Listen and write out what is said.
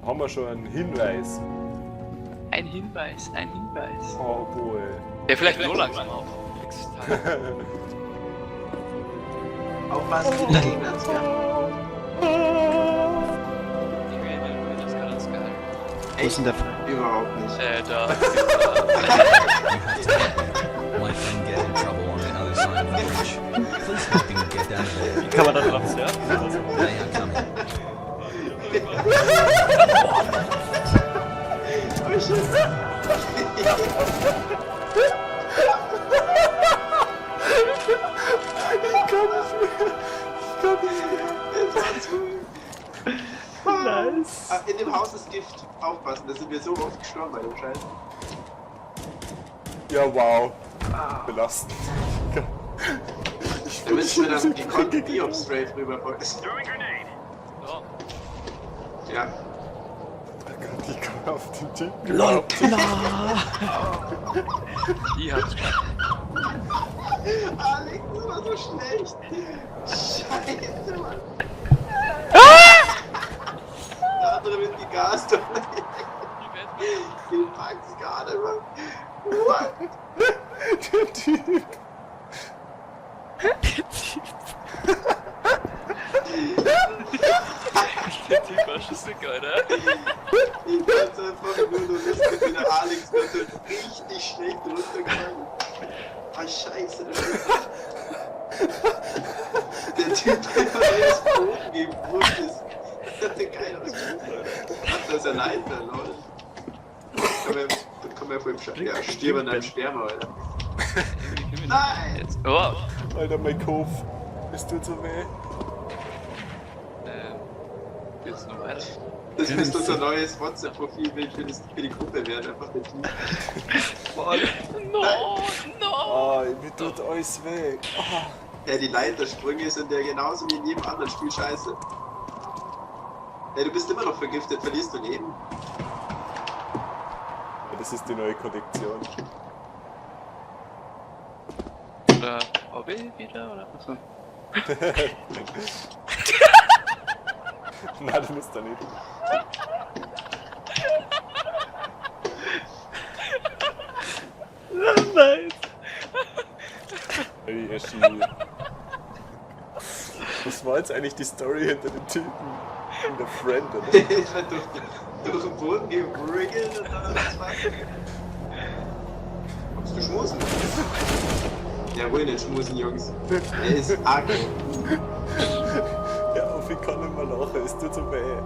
Haben wir schon einen Hinweis? Ein Hinweis, ein Hinweis. Oh boy. Ja, vielleicht nur langsam auf. Aufpassen, die Gegner zu. Ich will das gerade gehalten. Wo ist denn der Überhaupt nicht. Da. My friend get in trouble on the other side of the bridge. Please help him get out of there. Wie kann man da drauf surfen? Also, They are coming. Oh shit. Ich kann nicht mehr. Ich kann nicht mehr. Das war zu. Nice. Ah, in dem Haus ist Gift. Aufpassen, da sind wir so oft gestorben bei dem Scheiß. Ja, wow. Belastend. Da müssen wir dann die Konten Biop-Strafe rüberholen. So. Ja. Oh Gott, ich komme auf den Typen. LOL. Ich hab's geschafft. Alex, das war so schlecht. Scheiße, Mann. Der andere wird gegast. Den pack's gar nicht, Mann. What? Der Typ. Der Typ war schon sick, Alter. Ich fand's einfach nur so lustig, wie der Alex gerade so richtig schlecht runtergegangen. Ah, scheiße. Der Typ, der einfach ins Boden gebrucht ist. Das hat geil ausgesehen, Alter. Ach, das ist ja Leiter, lol. Komm her, vor dem Scherm. Ja, stirb an deinem Sperma, Alter. Nein! Jetzt. Oh. Alter, mein Kopf. Es tut so weh. Jetzt noch weiter. Das müsste unser neues WhatsApp-Profilbild für die Gruppe werden, einfach der Typ. No, no! Ah, mir tut alles weh. Ah. Ja, die Leitersprünge sind ja genauso wie in jedem anderen Spiel scheiße. Ja, du bist immer noch vergiftet, verlierst du Leben. Ja, das ist die neue Kollektion. Oder Hobby wieder, oder? Achso. Nein, du musst da nicht. Nice. Hey, Eschi. Was war jetzt eigentlich die Story hinter dem Typen? In der Friend, oder? Ich war durch den Boden gewriggelt und dann das Wasser. Kommst du schmusen? Ja, wohl nicht schmusen, Jungs. Er ist arg. Ja, auf, ich kann nicht mehr lachen, es tut so weh.